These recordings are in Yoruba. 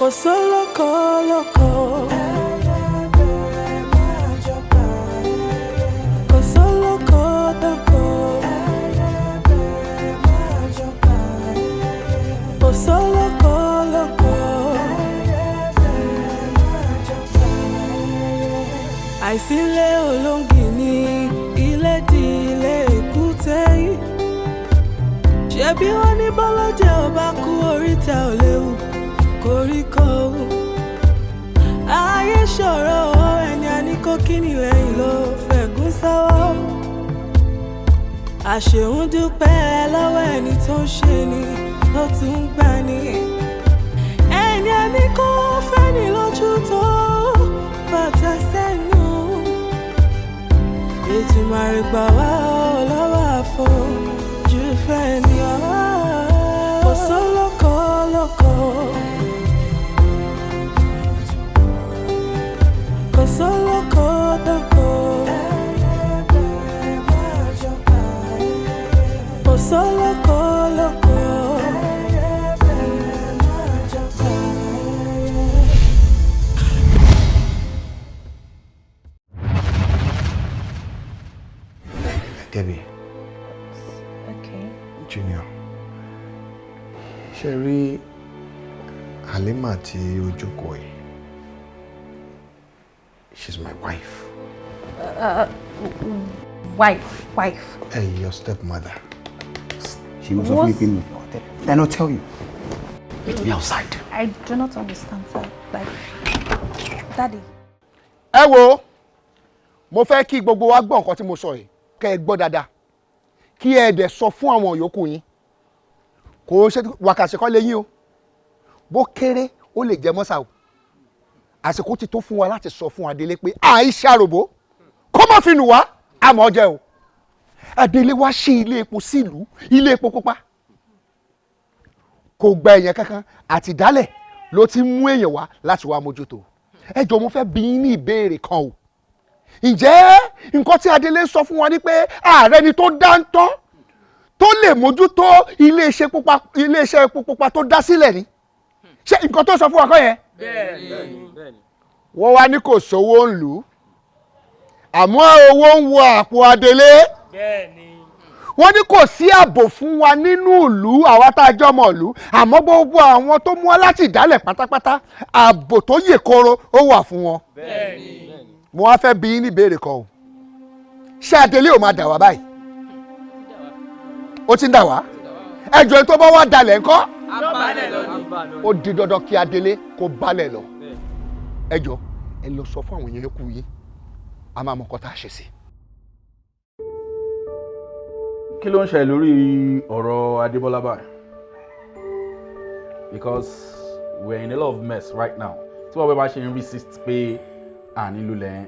Kò sólókò lóko. Kò sólókò lóko. Kò sólókò lóko. Àìsílẹ̀ olóńgì ní ilé di ilé èkúté yìí. Ṣebí wọ́n ní bọ́lọ́jẹ́ ò bá kú, oríta ò léwu koríko. Ayé ṣòro, ẹni a ní kó kíni lẹ́yìn ló fẹ̀gún sọ́wọ́. Àṣehùn dúpẹ́ lọ́wọ́ ẹni tó ń ṣe ni ló tún ń gbà ní. Ẹni a ní kó fẹ́ni lójú tó bàtà sẹ́nu. Ètùmàrè gbà wá ọ lọ́wọ́ àfojú fẹ́ ni ọ́. Kò sólókò lóko. Kò sólókò lóko. Kò sólókò lóko. Debbie. Okay. Junior, ṣe rí Halima tí ó jókòó yìí? She's my wife. Wife, wife. Hey, your stepmother. She was of me pé mi. Did I not tell you? Meet me outside. I do not understand, sir. Like, Daddy. Ẹ wo, mo fẹ́ kí gbogbo wa gbọ́ nǹkan tí mo sọ yìí, kẹ́ ẹ gbọ́ dáadáa, kí ẹ dẹ̀ sọ fún àwọn yòókù yín. Kò ṣe wákàtí kọ́ lẹ́yìn o, bó kéré ó lè jẹ mọ́sà o. Àsìkò ti tó fún wa láti sọ fún Adélé pé àìṣe àròbó kó má fi nù wá àmọ́ jẹ́ o. Adélé wá sí ilé epo sílùú, ilé epo pupa, kò gba èèyàn kankan, àti ìdálẹ̀ ló ti mú èèyàn wá láti wá mójútó. Ẹ jọ̀ọ́, mo fẹ́ bi yín ní ìbéèrè kan o. Ǹjẹ́ nǹkan tí Adélé sọ fún wa ni pé ààrẹ ni tó dáńtọ́ tó lè mójútó iléeṣẹ́ pupa, iléeṣẹ́ epo pupa tó dá sílẹ̀ ni? Ṣé nǹkan tó sọ fún wa kọ́ yẹn? Wọ́n wá ní kò sówó ń lù ú, àmọ́ owó ń wọ àpò Adélé. Wọ́n ní kò sí ààbò fún wa nínú ìlú, àwa tá a jọmọ ìlú, àmọ́ gbogbo àwọn tó mú wa láti ìdálẹ̀ pátápátá, ààbò tó yè koro ó wà fún wọn. Mo wá fẹ́ bi yín ní ìbéèrè kan o. Ṣé Adélé ò máa dà wá báyìí? Ó ti ń dà wá. Ẹjọ́ tó bá wá dalẹ̀ ńkọ́? Ó di dandan kí Adélé kó balẹ̀ lọ. Ẹjọ́, ẹ lọ sọ fún àwọn èèyàn kú yín, a máa mọ nǹkan tá a ṣe sí. Kí ló ń ṣẹlẹ̀ lórí ọ̀rọ̀ Adébọ́lá báyìí? Because we're in a lot of mess right now. Tí wọ́n bá ṣe ń resist pé à nílùú lẹ́yìn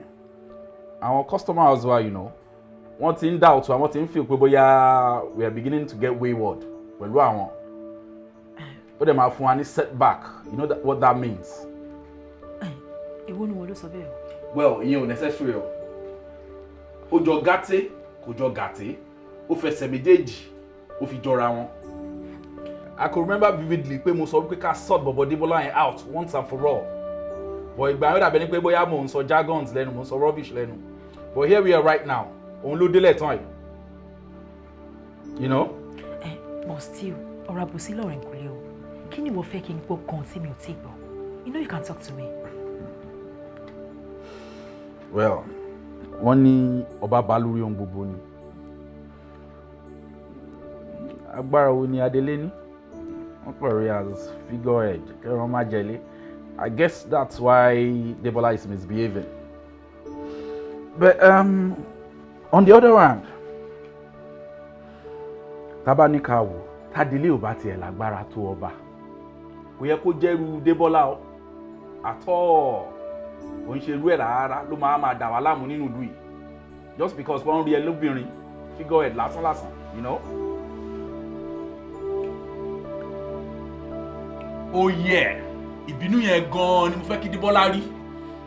àwọn customers wa, wọ́n ti ń doubt, àwọn ti ń feel pé bóyá we are beginning to get wayward pẹ̀lú àwọn. Ó dẹ̀ máa fún wa ní setback. You know what that means. Èwo ni wọn ló sọ bẹ́ẹ̀ o? Well, ìyẹn ò necessary o. Ó jọ gàtè, kò jọ gàtè, ó fẹsẹ̀ méjèèjì ó fi jọra wọn. I could remember vividly pé mo sọ wípé ká sort bọ̀bọ̀ Débọ́lá yẹn out once and for all, but ìgbà yẹn ó dàbí ẹni pé bóyá mò ń sọ jargons lẹ́nu, mò ń sọ rubbish lẹ́nu. But here we are right now, òun ló délẹ̀ tán yìí. Ẹ, but still, ọ̀rọ̀ àbòsí lọ̀rọ̀ ìkúlẹ̀ o. Kí ni ìwọ fẹ́ kí n gbọ́ gan tí mi ò tí gbọ́? You know you can talk to me. Well, wọ́n ní ọba bá lórí ohun gbogbo ni. Agbára wo ni Adelé ní? Wọ́n pẹ̀lú as figurehead kẹran má jẹlé. I guess that's why Debola is misbehaving. But on the other hand, tábánikà wò, tádélé ò bá tiẹ̀ lágbára tó ọba, kò yẹ kó jẹ́rú Débọ́lá o àtọ́. Kò ń ṣe irú ẹ̀ rárá ló máa máa dà wá láàmú nínú ìlú yìí, just because wọ́n ń rí ẹ lóbìnrin, figurehead lásán lásán. Oh yeah, ìbínú yẹn gan-an ni mo fẹ́ kí Débọ́lá rí.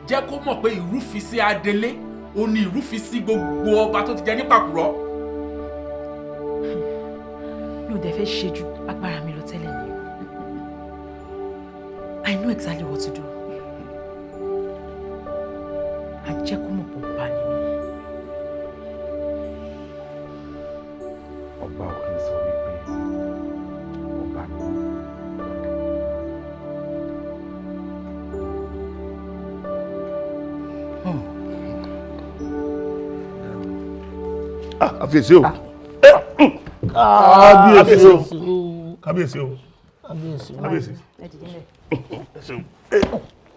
Jẹ́ kó mọ̀ pé ìrúfin Adélé ó ní ìrúfin sí gbogbo ọba tó ti jẹ ní Pàkúrọ̀. Mi ò dẹ̀ fẹ́ ṣe ju agbára mi lọ tẹ́lẹ̀ ni. I know. know exactly what to do. A jẹ́ kó mọ̀ pọ̀ bá ní mi. Ọba ò kì í sọ wípé ọba ni. Kábíyèsí o. Kábíyèsí o. Kábíyèsí o. Kábíyèsí.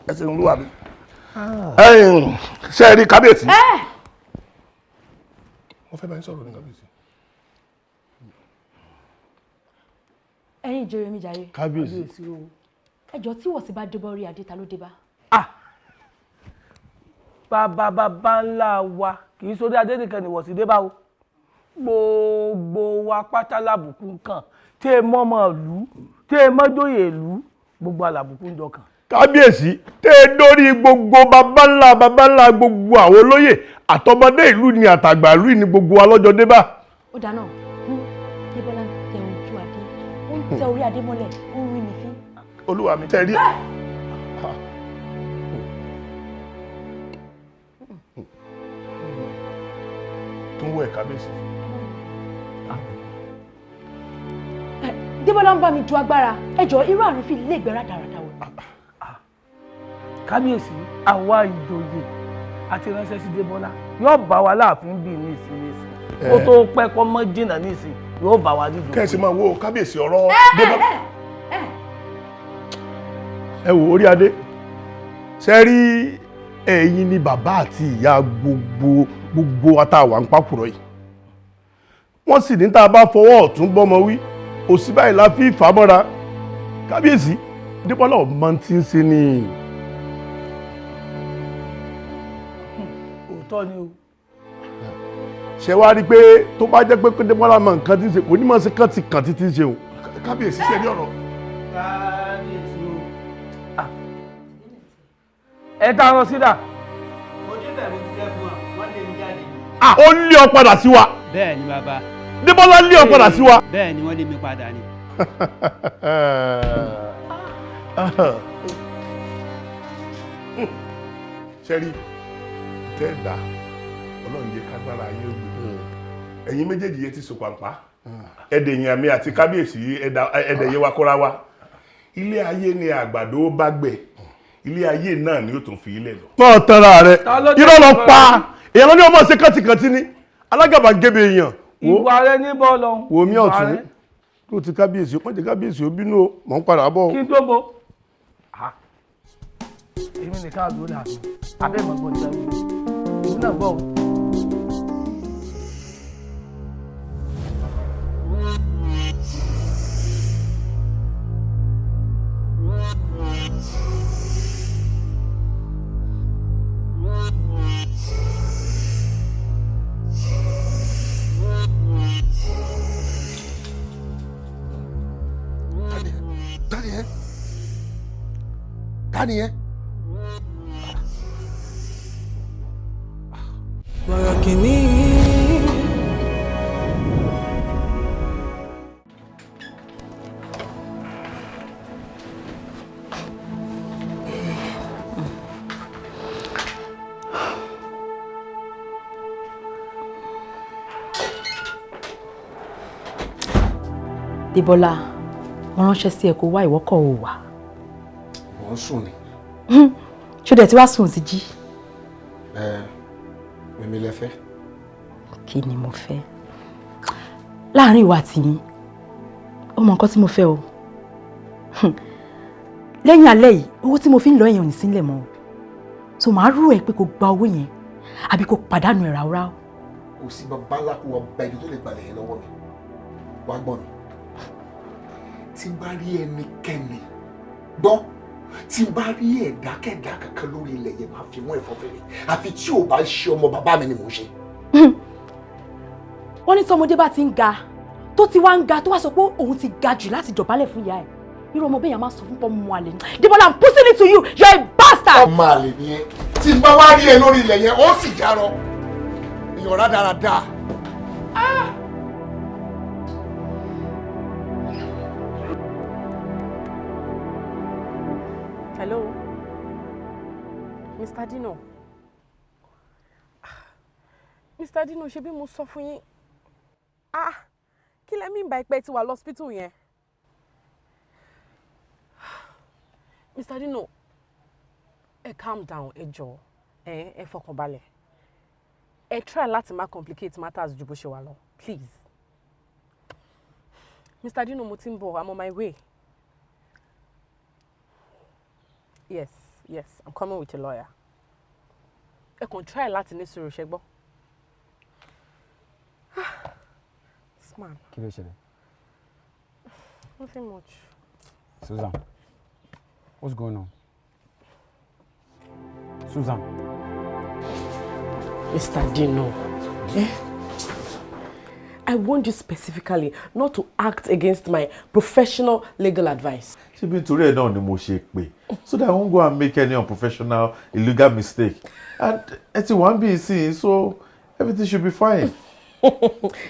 Ẹ ṣeun olúwa mi. Ṣé ẹ rí kábíyèsí? Wọ́n fẹ́ bá yín sọ̀rọ̀ ní kábíyèsí. Ẹ̀yin ìjòyè mi jàre. Kábíyèsí. Ẹjọ́ tí wọ́n sì bá débọ̀ orí adé, ta ló dé bá? Bàbá bàbá ńlá wa kì í sórí adé nìkan ni wọ́n sì dé bá o. Gbogbo wa pátá lábùkún kàn, tí ẹ mọ́mọ́ ìlú, tí ẹ mọ́jòyè ìlú, gbogbo alábùkún jọ kàn. Kábíyèsí, tẹ́ ẹ dórí gbogbo bàbá ńlá bàbá ńlá gbogbo àwọn olóyè àtọmọdé ìlú ni àtàgbà ìlú ni gbogbo wa lọ́jọ́ dé bá. Ó dáná, Débọ́lá ń tẹ ojú adé, ó ń tẹ orí adé mọ́lẹ̀, ó ń rí mi fín. Olúwa mi tẹ́ rí. Tó ń wọ ẹ̀ kábíyèsí. Débọ́lá ń bá mi ju agbára, ẹ jọ̀ọ́ irú àrífín ilé ìgbẹ́ rádaràda wò. Kábíyèsí, àwa ìjòyè àti ránṣẹ́ sí Débọ́lá yóò bá wa láàfin bíi ní ìsinmi ìsìn kó tó pẹ́ kọ́ mọ́ jìnnà ní ìsìn yóò bá wa dídùn. Kẹ́sì máa wo kábíyèsí ọ̀rọ̀ Débọ́lá. Ẹ wò orí adé, ṣe rí ẹ̀yin ni bàbá àti ìyá gbogbo gbogbo àtàwà ń pàkúrọ̀ yìí. Wọ́n sì ní tá a bá fọwọ́ ọ̀tún bọ́mọ wí, òsì báyìí la fi fà á mọ́ra. Kábíyèsí, Débọ́lá ọmọ tí ń ṣe ni. Òótọ́ ni o. Ṣé wàá rí i pé tó bá jẹ́ pé Débọ́lá mọ nǹkan tí ń ṣe, kò ní mọ̀ sí kàntìkàntì tí ń ṣe o. Kábíyèsí, ṣe rí ọ̀rọ̀. Kábíyèsí o. Ẹ tá a lọ sídà. Mo débẹ̀, mo ti fẹ́ fún wa, wọ́n lé mi jáde. Ó lé ọ padà sí wa. Bẹ́ẹ̀ ni bàbá. Débọ́lá lé ọ padà sí wa. Bẹ́ẹ̀ ni, wọ́n lé mi padà ni. Ṣé rí tẹ́ ẹ̀ dá Ọlọ́run jẹ́ kágbára ayé ó gbé ẹ̀yin méjèèjì yẹn ti sọ pàǹpá ẹ̀dẹ̀yìn àmì àti kábíyèsí ẹ̀dẹ̀yẹ wa kóra wa. Ilé ayé ni àgbàdo bá gbẹ, ilé ayé náà ni ó tún fi ilẹ̀ lọ. Mọ́ tẹ́ra rẹ̀, irọ́ lọ pa èèyàn lọ ní ọmọ ṣe kàntìkàntì ni alágàbàgebè èèyàn. Ìwà rẹ ní bọ́ọ̀lù. Wo mi ọ̀tún tó ti kábíyèsí, ó pọ́n ti kábíyèsí, ó bínú o, mò ń padà bọ̀. Kí n tó bo èmi nìkan àdúró dàbí abẹ́ mọ̀ gbọ́n jẹun èmi náà gbọ́ o. Tani yẹn? Bọ̀rọ̀ kìíní. Débọ́lá, mo ránṣẹ́ sí ẹ kó wá, ìwọ́kọ̀ ò wá. Mo ń sùn ni. Ṣó dẹ̀ tí wàá sùn ti jí? Ẹ mímí lẹ fẹ́. Kí ni mo fẹ́? Láàárín ìwà àti mi, ó mọ nǹkan tí mo fẹ́ o. Lẹ́yìn alẹ́ yìí, owó tí mo fi ń lọ èèyàn ò ní sílẹ̀ mọ́ o. So màá rú ẹ pé kó gba owó yẹn àbí kó pàdánù ẹ̀ ráúráú. Kò sí bàbá ńlá kó wà bá ẹni tó lè gbalẹ̀ yẹn lọ́wọ́ mi. Wàá gbọ́ mi. Tí n bá rí ẹnikẹ́ni gbọ́, tí n bá rí ẹ̀dákẹ́dá kankan lórí ilẹ̀ yẹn, máa fi wọ́n ẹ̀fọ́ fèrè, àfi tí ò bá ṣe ọmọ bàbá mi ni mò ń ṣe. Wọ́n ní tọmọdé bá ti ń ga, tó ti wá ń ga, tó wá sọ pé òun ti ga jù láti dọ̀bálẹ̀ fún ìyá ẹ̀, irú ọmọ bẹ́ẹ̀ yẹn máa sọ fún pọ́ mọ́ àlè ni. Débọ́lá, I'm pushing it to you, you're a bastard. Ọmọ àlè ni ẹ. Tí n bá wá rí ẹ lórí ilẹ̀ yẹn, ó sì jarọ èèyàn rádaràda. Mr. Dino. Mr. Dino, ṣe bí mo sọ fún yín. Ah, kí lẹ mean by pé ti wà lọ́sípítù yẹn? Mr. Dino, ẹ calm down, ẹ jọ̀ọ́, ẹ fọkàn balẹ̀. Ẹ try láti má complicate matters ju bó ṣe wà lọ, please. Mr. Dino, mo ti ń bọ̀, I'm on my way. Yes, yes, I'm coming with a lawyer. Ẹ kàn try láti ní sùúrù, ṣẹ gbọ́. This man. Kí ló ṣẹlẹ̀? Nothing much. Susan, what's going on? Susan. Mr. Dino, eh? I warned you specifically not to act against my professional legal advice. Ṣebí nítorí ẹ̀ náà ni mo ṣe pè, so that I won't go and make any unprofessional illegal mistake, and ẹ ti wà ń bí sí, so everything should be fine.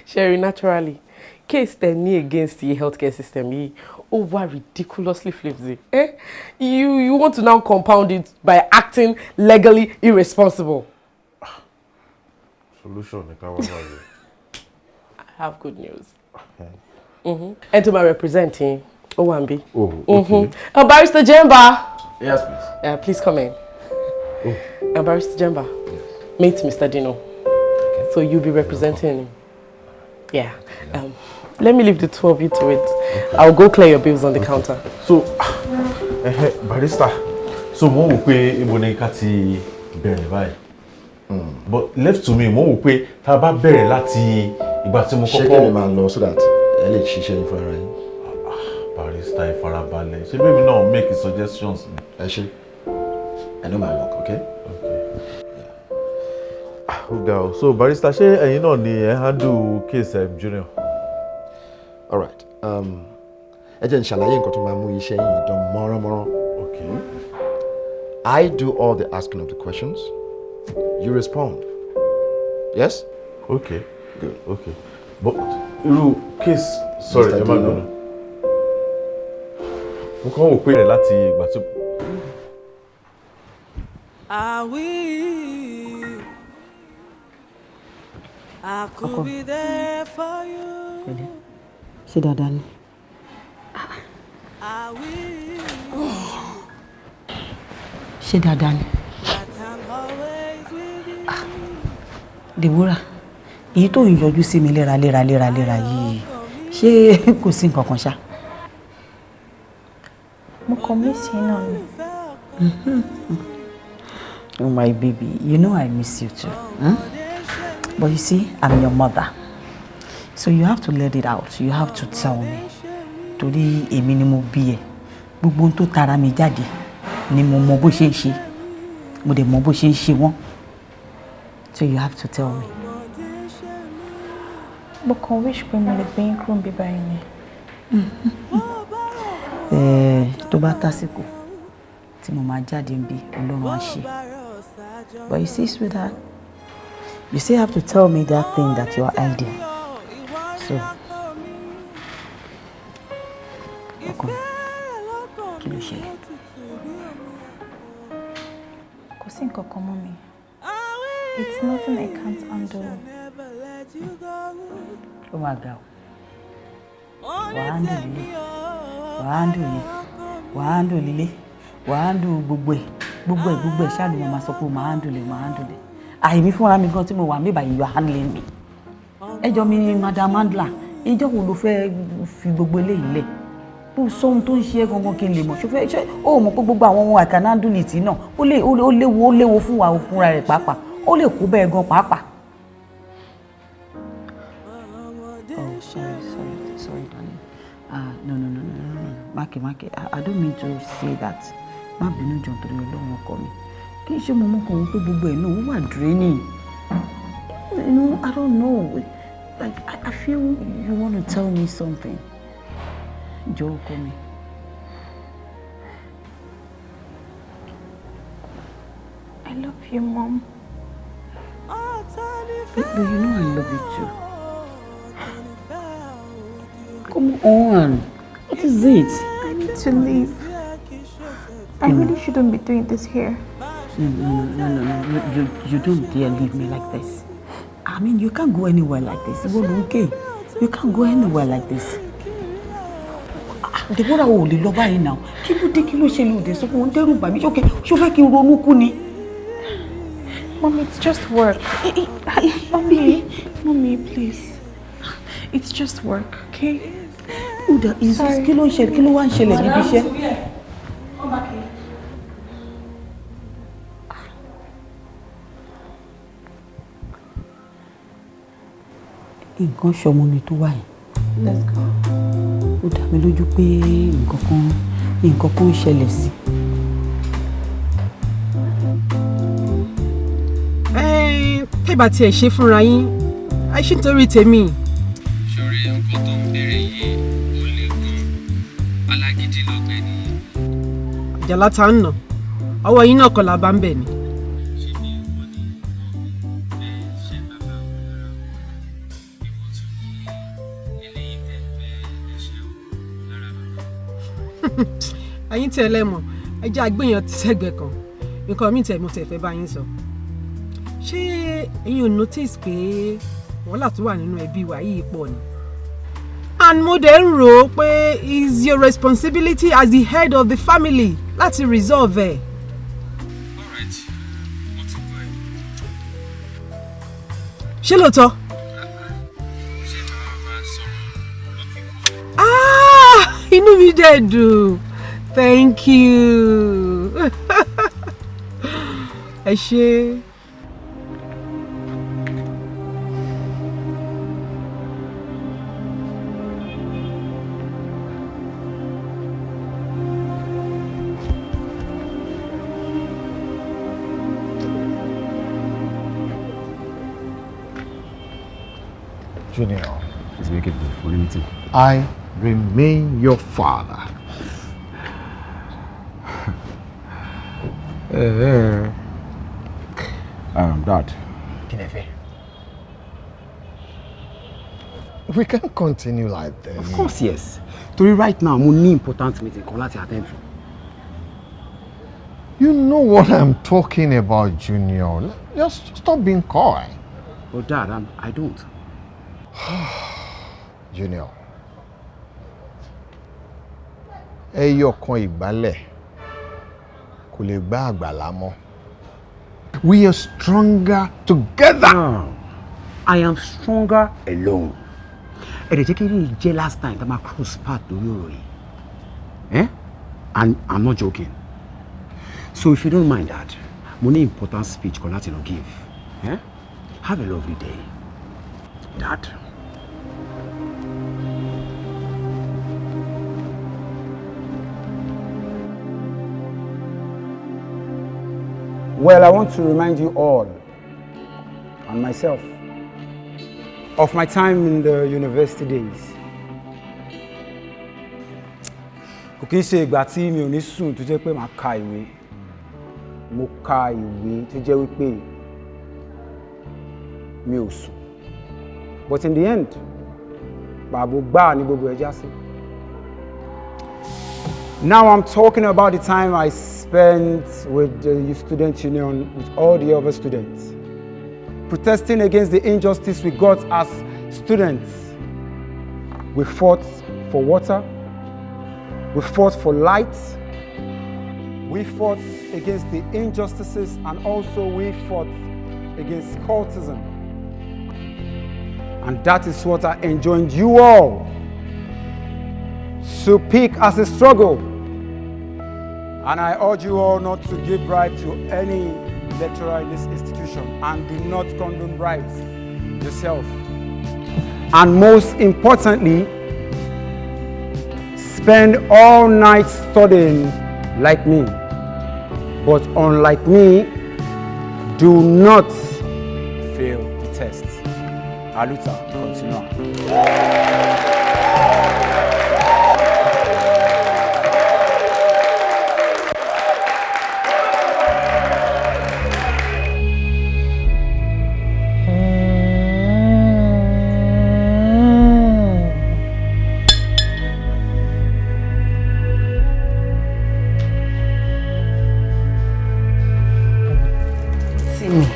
Sherry, naturally, case tẹ ní against the healthcare system yìí, ó wà ridiculously flimsy. Eh? You want to now compound it by acting legally irresponsible. Solution ni ká wá báyìí. I have good news. And to my representing, Owambi. Oh, okay. Barrister Jemba. Yes, please. Please come in. Oh. Barrister Jemba. Yes. Meet Mr. Dino. Okay. So you'll be representing him. Yeah. Let me leave the two of you to it. Okay. I'll go clear your bills on the counter. So, Barrister, so mo wò pé ibo ni ká ti bẹ̀rẹ̀ báyìí. But left to me, mo wò pé tá a bá bẹ̀rẹ̀ láti ìgbà tí mo kọ́kọ́. Ṣé kí mi máa lọ so that ẹ lè ṣiṣẹ́ yín fúnra yín? Barrister, ìfarabalẹ̀. Ṣé bẹ́ẹ̀ mi náà make suggestions ni? Ẹ ṣé. I know my work, okay? Ó ga o. So barrister, ṣé ẹ̀yin náà ni ẹ handle case Junior? All right. Ẹ jẹ́ n ṣàlàyé nǹkan tó máa mú iṣẹ́ yìí dán mọ́ránmọ́rán. Okay. I do all the asking of the questions. You respond. Yes? Okay. Good. Okay. But irú case, sorry, ẹ má bínú. Mo kàn wò pé rẹ̀ láti ìgbà tí. I will. I could be there for you. Ṣé dáadáa ni? I will. Ṣé dáadáa ni? Deborah, èyí tó ń yọjú sí mi léraléra léraléra yìí, ṣé kò sí nǹkan kan ṣá? Mo kàn miss yín náà ni. Oh my baby, you know I miss you too. Hmm? But you see, I'm your mother. So you have to let it out. You have to tell me. Torí èmi ni mo bí ẹ. Gbogbo ohun tó tara mi jáde ni mo mọ bó ṣe ń ṣe. Mo dẹ̀ mọ bó ṣe ń ṣe wọ́n. So you have to tell me. Mo kàn wish pé mo lè gbé yín kúrò níbí báyìí ni. Tó bá tásìkò tí mo máa jáde níbí, Ọlọ́run á ṣe. But you see, sweetheart, you still have to tell me that thing that you are hiding. So, ọkọ mi, kí ló ṣẹlẹ̀? Kò sí nǹkan kan mọ́ mi. It's nothing I can't handle. Ó máa ga o. Wàá handle lílé, wàá handle yẹn, wàá handle lílé, wàá handle gbogbo ẹ̀, gbogbo ẹ̀, gbogbo ẹ̀ ṣáà ló máa sọ pé o máa handle ẹ̀, máa handle ẹ̀. Àìmí fúnra mi gan tí mo wà mí báyìí, you are handling me. Ẹjọ́ mi ni Madam Handler, ìjọ́ wo ló fẹ́ fi gbogbo eléyìí lẹ̀? Bó sọ ohun tó ń ṣe é gangan kí n lè mọ̀, ṣó fẹ́ ṣé ó mọ̀ pé gbogbo àwọn ohun I can handle it náà, ó léwu, ó léwu fún wa fúnra rẹ̀ pàápàá, ó lè kó bẹ́ẹ̀ gan pàápàá. Oh, sorry, sorry, sorry, darling. No, no, no, no, no, no. Mákì, Mákì, I don't mean to say that. Má bínú jọ̀ọ́ nítorí Ọlọ́run ọkọ mi. Kì í ṣe mo mọ̀ kàn wọ́n pé gbogbo ẹ̀ náà ó wà draining. You know, I don't know. Like, I feel you want to tell me something. Jọ̀ọ́ ọkọ mi. I love you, Mom. But you know I love you too. Come on. What is it? I need to leave. I really shouldn't be doing this here. No, no, no, no, no, no. You don't dare leave me like this. I mean, you can't go anywhere like this. Ìwọ ló ń ké. You can't go anywhere like this. Ah, Deborah, ò lè lọ báyìí náà. Kí ló dé, kí ló ṣe lóde? Sọ fún un, dẹ́rù bà mí. Okay, ṣó fẹ́ kí n ronú kú ni? Mommy, it's just work. Mommy, mommy, please. It's just work, okay? Uda, insist, kí ló ń ṣẹlẹ̀, kí ló wá ń ṣẹlẹ̀ níbi iṣẹ́? Come back here. Nǹkan ṣọmọ mi tó wà yìí. Let's go. Ó dá mi lójú pé nǹkan kan ń ṣẹlẹ̀ sí. Tẹ́ bá tiẹ̀ ṣe fúnra yín, ẹ ṣe nítorí tèmi. Ṣorí nǹkan tó ń béèrè yìí, ó le gan, alágídí lọ́gbẹ́ni yìí. Àjàlá ta ń nà ọwọ́ yín náà kọ́ la bá ń bẹ̀ ni. Ṣé bí ìwọ ni wọ́n fẹ́ ṣe bàbá wọn lára wọn? Ìwọ tún ní eléyìí tẹ̀ fẹ́ ẹ̀ṣẹ̀ lára bàbá. Ẹ̀yin tí ẹ lẹ́mọ̀, ẹ jẹ́ àgbéyàn ti sẹ́gbẹ̀ẹ́ kan. Nǹkan míì tẹ̀ mo tẹ̀ fẹ́ bá yín sọ. Ṣé ẹ̀yin ò notice pé wàhálà tó wà nínú ẹbí wa yìí pọ̀ ni? And mo dẹ̀ ń rò ó pé is your responsibility as the head of the family láti resolve ẹ̀. Alright, mo ti gbọ́ ẹ. Ṣé lóòótọ́? Ṣé màá máa sọ̀rọ̀ lọ́fíìfọ́? Ah, inú mi dẹ̀ dùn. Thank you. Ẹ ṣé. Junior. It's making me for meeting. I remain your father. Dad. Kí lẹ fẹ́? We can't continue like this. Of course, yes. Torí right now, mo ní important meeting kan láti attend to. You know what I'm talking about, Junior. Just stop being coy. But Dad, I don't. Junior. Ẹyọ kan ìgbálẹ̀ kò lè gbá àgbàlá mọ́. We are stronger together. No, I am stronger alone. Ẹ dẹ̀ jẹ́ kí ní jẹ́ last time tá a máa cross path lórí ọ̀rọ̀ yìí. Eh? And I'm not joking. So if you don't mind, Dad, mo ní important speech kan láti lọ give. Eh? Have a lovely day. Dad. Well, I want to remind you all, and myself, of my time in the university days. Kò kí ń ṣe ìgbà tí mi ò ní sùn tó jẹ́ pé màá ka ìwé. Mo ka ìwé tó jẹ́ wípé mi ò sùn. But in the end, pàbó gbáà ní gbogbo ẹ̀ já sí. Now I'm talking about the time I spent with the student union, with all the other students, protesting against the injustice we got as students. We fought for water, we fought for light, we fought against the injustices, and also we fought against cultism. And that is what I enjoined you all to pick as a struggle. And I urge you all not to give bribe to any lecturer in this institution, and do not condone bribes yourself. And most importantly, spend all night studying like me. But unlike me, do not fail the test. Aluta, continua. Mi.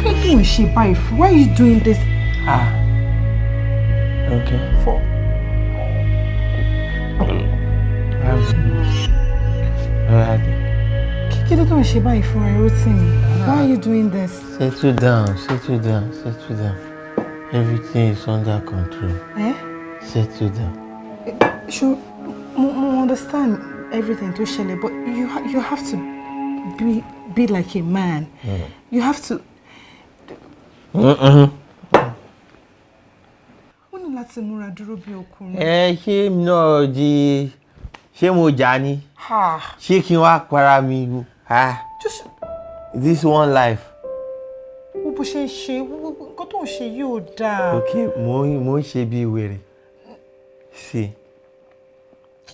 Kí ló ń ṣe báyìí fún? Why are you doing this? Ah. Okay. For. Alright. Kí ló tó ń ṣe báyìí fún ẹ, Rótìmí? Why are you doing this? Settle down, settle down, settle down. Everything is under control. Eh? Settle down. Sure, mo understand everything tó ṣẹlẹ̀, but you have to be like a man. You have to. Ó ní láti múra dúró bí ọkùnrin. Ẹ ṣé náà di ṣé mo jà ni? Ha. Ṣé kí n wá para mi? Ha. Just this one life. Wo bó ṣe ń ṣe, nǹkan tó ń ṣe yóò dáa. Ok, mo ń ṣe bí wèrè. Sí,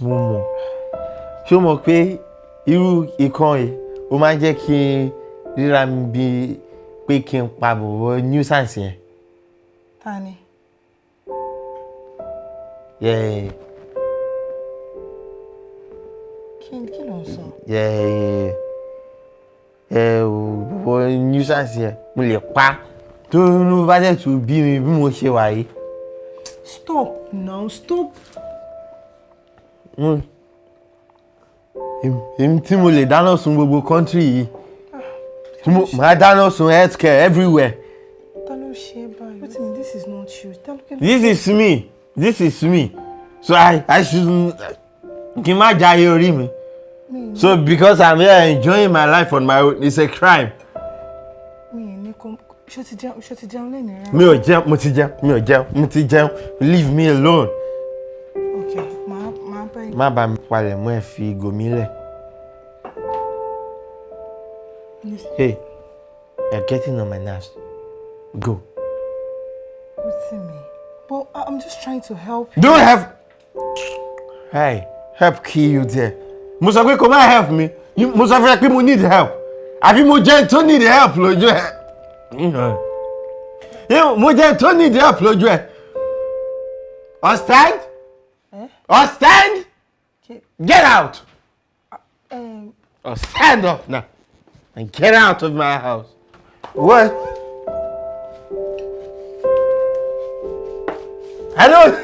mo mọ̀. Ṣé o mọ̀ pé irú ìkan yìí ó máa ń jẹ́ kí n ríra mi bí pé kí n pa bọ̀bọ̀ nuisance yẹn? Ta ni? Yeah. Kí ló ń sọ? Yeah. Bọ̀bọ̀ nuisance yẹn mo lè pa tó ló bá dẹ̀ tún bí mi bí mo ṣe wà yìí. Stop now, stop. Èmi tí mo lè dáná sun gbogbo country yìí. Màá dáná sun healthcare everywhere. Ta ló ṣe báyìí? Rotimi, this is not you. This is me. This is me. So I should kí n má jayé orí mi. So because I'm here enjoying my life on my own, it's a crime. Mi ní kò ṣó ti jẹun lẹ́nu rárá. Mi ò jẹun, mo ti jẹun, mi ò jẹun, mo ti jẹun. Leave me alone. Okay, màá bá yín. Má bá mi palẹ̀ mọ́ ẹ fi ìgò mi lẹ̀. Hey, you're getting on my nerves. Go. Rotimi, but I'm just trying to help you. Don't help. Hey, help kill you there. Mo sọ pé kò má help mi. Mo sọ fún ẹ pé mo need help. Àbí mo jẹ́ tó need help lójú ẹ. Mo jẹ́ tó need help lójú ẹ. Or stand? Or stand? Get out. Or stand up now. And get out of my house. What? I don't.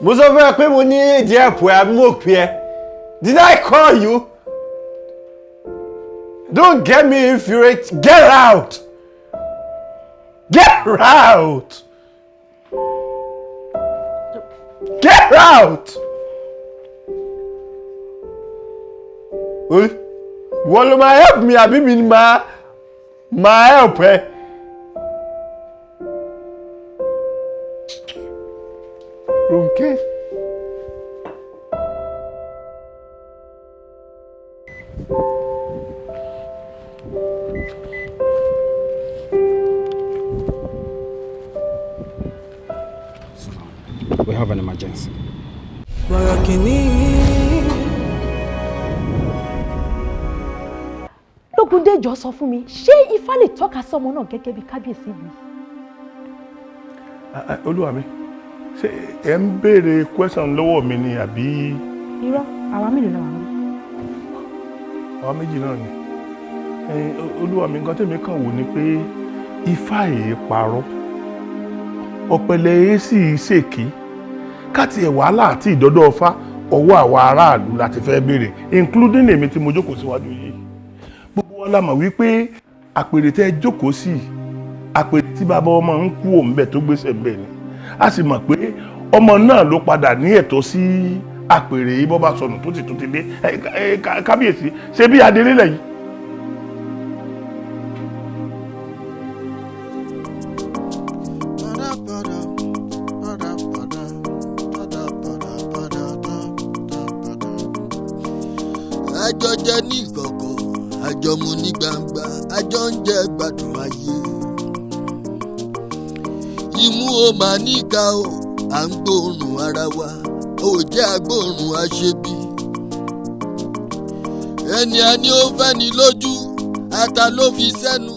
Mo sọ fún ẹ pé mo ní èdè ẹ̀pọ̀ ẹ̀ àbí mo pè ẹ́. Did I call you? Don't get me infuriated. Get out! Get out! Get out! Wọ́n ló máa help me àbí mi ni máa help ẹ. Ronke. We have an emergency. Lógúndé, jọ̀ọ́ sọ fún mi, ṣé Ifá lè tọ́ka sọ́mọ náà gẹ́gẹ́ bí kábíyèsí mi? Olúwa mi, ṣé ẹ ń béèrè question lọ́wọ́ mi ni àbí? Irọ́, àwa mélòó la wà ní? Àwa méjì náà ni. Olúwa mi, nǹkan tèmi kàn wò ni pé Ifá èé parọ́, ọ̀pẹ̀lẹ̀ èé sì ṣèké, káti ẹ̀ wàhálà àti ìdọ́dọ̀ Ifá ọwọ́ àwa aráàlú láti fẹ́ béèrè, including èmi tí mo jókòó síwájú yìí. Gbogbo wa la mọ̀ wípé àpèrè tẹ́ jókòó sí, àpèrè tí bàbá ọmọ ń kú òǹbẹ̀ tó gbéṣẹ̀ ń bẹ̀ ni. A sì mọ̀ pé ọmọ náà ló padà ní ẹ̀tọ́ sí àpèrè yìí bọ́ bá sọnù tó ti tún ti dé. Kábíyèsí, ṣé bí adelé lẹ̀ yìí? Àjọ jẹ ní ìkọ̀kọ̀, àjọ mu ní gbangba, àjọ ń jẹ gbádùn ayé. Imú o máa níka o, à ń gbóòórùn ara wa, ò jẹ́ agbóòórùn aṣebi. Ẹni a ní ó fẹ́ ni lójú, ata ló fi sẹ́nu.